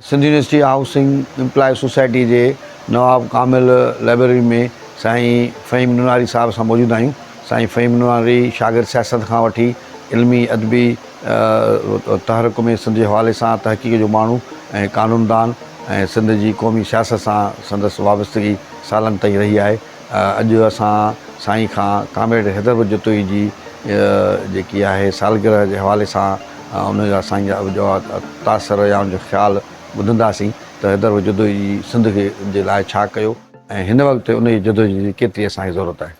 Sindh university housing employee society جي نواب ڪامل library ۾ سائين فهيم نوناري صاحب سان موجود آهيون. سائين فهيم نوناري شاگرد سياست کان وٺي علمي ادبي تحرڪ ۾ سنڌ جي حوالي سان تحقيق جو ماڻهو ۽ قانوندان ۽ سنڌ جي قومي سياست سان سندس وابستگي سالن تائين رهي آهي. اڄ اسان سائين کان ڪامريڊ حيدر بخش جتوئي جي جيڪي آهي سالگرهه جي حوالي سان ان جا سائين جا تاثر يا ان جو خيال ٻڌنداسين ته حيدر بخش جتوئي جي سنڌ کي جي لاء ڇا ڪيو ۽ هن وقت ان جي جدوجهد جي ڪيتري اسان کي ضرورت آهي.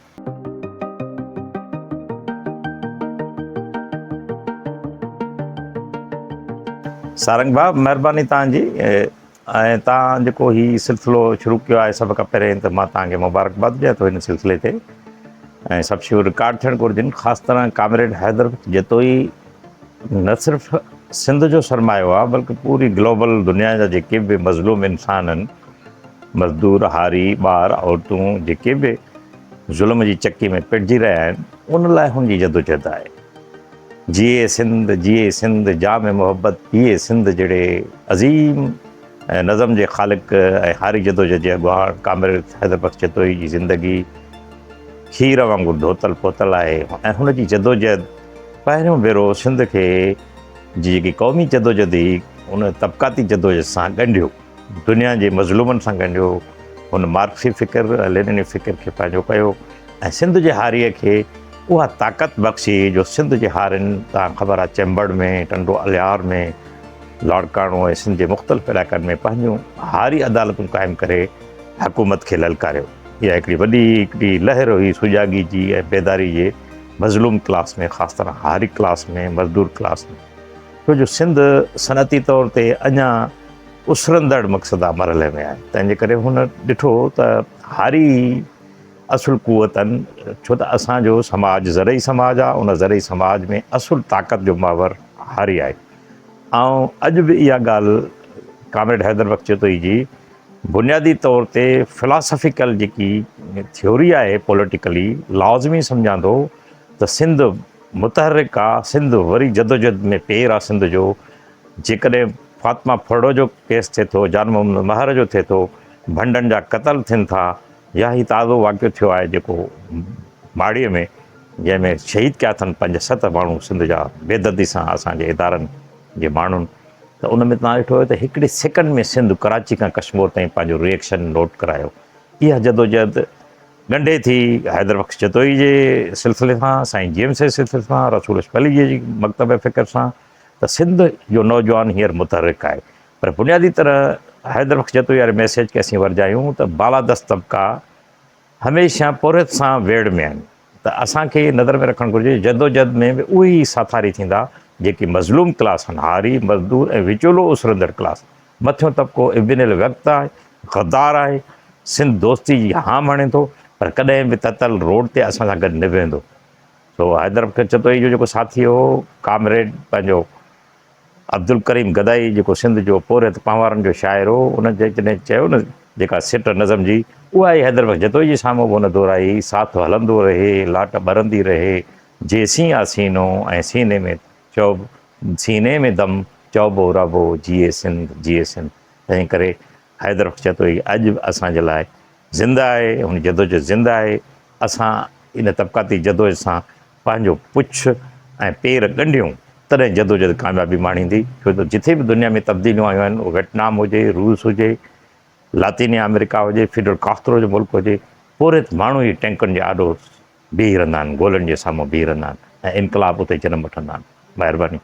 سارنگ ڀاء مهرباني توهان جي ۽ توهان جيڪو هي سلسلو شروع ڪيو آهي سڀ کان پهرين ته مان توهان کي مبارڪباد ڏيان ٿو هن سلسلي تي ۽ سڀ شيون رڪارڊ ٿيڻ گهرجن خاص طرح ڪامريڊ حيدر جتوئي نه صرف سنڌ جو سرمايو آهي بلڪه پوري گلوبل دنيا جا جيڪي به مظلوم انسان آهن مزدور هاري ٻار عورتون جيڪي به ظلم جي چڪي ۾ پٽجي رهيا آهن ان لاء هن جي جدوجهد آهي جيئي سنڌ جيئي سنڌ جام محبت پيئي سنڌ جهڙي عظيم نظم جي خالق ۽ هاري جدوجهد جي اڳواڻ ڪامريڊ حيدر بخش جتوئي جي زندگي کير وانگر ڌوتل پوتل آهي ۽ هن جي جدوجهد پهريون ڀيرو سنڌ کي جي جيڪي قومي جدوجهد هئي ان طبقاتي جدوجهد سان ڳنڍيو دنيا جي مظلومن سان ڳنڍيو هن مارڪسي فڪر ۽ لينني فڪر کي پنهنجو ڪيو ۽ سنڌ جي هاريء کي اها طاقت بخشي جو سنڌ جي هارين تان خبر آهي چمبڙ ۾ ٽنڊو الهيار ۾ لاڙڪاڻو ۽ سنڌ جي مختلف علائقن ۾ پنهنجون هاري عدالتون قائم ڪري حڪومت کي للڪاريو. اها هڪڙي وڏي هڪڙي لهر هئي سجاڳي جي ۽ بيداري جي مظلوم ڪلاس ۾ خاص طرح هاري ڪلاس ۾ مزدور ڪلاس ۾ ڇو جو سنڌ صنعتي طور تي اڃا اسرندڙ مقصده مرحلي ۾ آهي تنهن جي ڪري هن ڏٺو ته هاري اصل قوتن، ڇو ته اسان جو سماج زرعي سماج آ، ان زرعي سماج ۾ اصل طاقت جو محور هاري آهي. آئون اڄ به اها ڳالهه ڪامريڊ حيدر بخش جتوئي جي بنيادي طور تي فلاسافيڪل جيڪي ٿيوري آهي پوليٽيڪلي لازمي سمجهان ٿو ته سنڌ متحرڪ آ، سنڌ وري جدوجهد ۾ پير آ سنڌ جو، جيڪڏهن فاطمه ڦرڙو جو ڪيس ٿئي ٿو، جان محمد مهر جو ٿئي ٿو، ڀنڊن جا قتل ٿين ٿا، يا هي تازو واقعو ٿيو آهي جيڪو ماڙيء ۾ جنهن ۾ شهيد ڪيا اٿن پنج ست ماڻهو سنڌ جا بيدردي سان اسان جي ادارن جي ماڻهن ته ان ۾ توهان ڏٺو ته هڪڙي سيڪنڊ ۾ سنڌ ڪراچي کان ڪشمور تائين پنهنجو ريئڪشن نوٽ ڪرايو اها جدوجهد ڳنڍي ٿي حيدر بخش جتوئي جي سلسلي سان سائين جي ايم سي سلسلي سان رسول پليجي جي مڪتب فڪر سان ته سنڌ جو نوجوان هينئر متحرڪ آهي پر بنيادي طرح حيدر بخش جتوئي واري ميسيج کي اسين ورجايون ته بالادست طبقا هميشه پورهيت سان ويڙهه ۾ آهن ته اسان کي نظر ۾ رکڻ گهرجي جدوجهد ۾ به اهي ئي ساٿاري ٿيندا جيڪي مظلوم ڪلاس آهن هاري، مزدور ۽ وچولو اسرندڙ ڪلاس. مٿيون طبقو ابن الوقت آهي، غدار آهي، سنڌ دوستي جي هام هڻي ٿو پر ڪڏهن به تتل روڊ تي اسان سان گڏ نه بيهندو. سو حيدر بخش جتوئي جو جيڪو ساٿي هو ڪامريڊ پنهنجو عبدالڪريم گدائي جيڪو سنڌ جو پورهيت پنهوارن جو شاعر هو، ان جيڪڏهن چيو نه جيڪا سٽ نظم جي، اها ئي حيدر بخش جتوئي جي سامهون به هن دهرائي، ساٿ هلندو رهي، لاٽ ٻرندي رهي، جيسين آ سينو ۽ سيني ۾ چئب سيني ۾ دم چئبو رهبو، جيئي سنڌ، جيئي سنڌ. تنهن ڪري حيدر بخش جتوئي اڄ به اسان جي لاء زنده آهي، هن جدوجهد زنده آهي، اسان ان طبقاتي جدوجهد سان پنهنجو پڇ ۽ پير ڳنڍيون تڏهن جدوجهد ڪاميابي ماڻيندي ڇو ته جٿي به دنيا ۾ تبديليون آيون آهن اهو ويٽنام هجي، روس هجي، لاطيني آمريڪا هجي، فيڊل ڪاسترو جو ملڪ هجي، پورهيت ماڻهو ئي ٽينڪن جي آڏو بيهي رهندا آهن، گولن جي سامهون بيهي رهندا آهن ۽ انقلاب اتي جنم وٺندا آهن. مهرباني.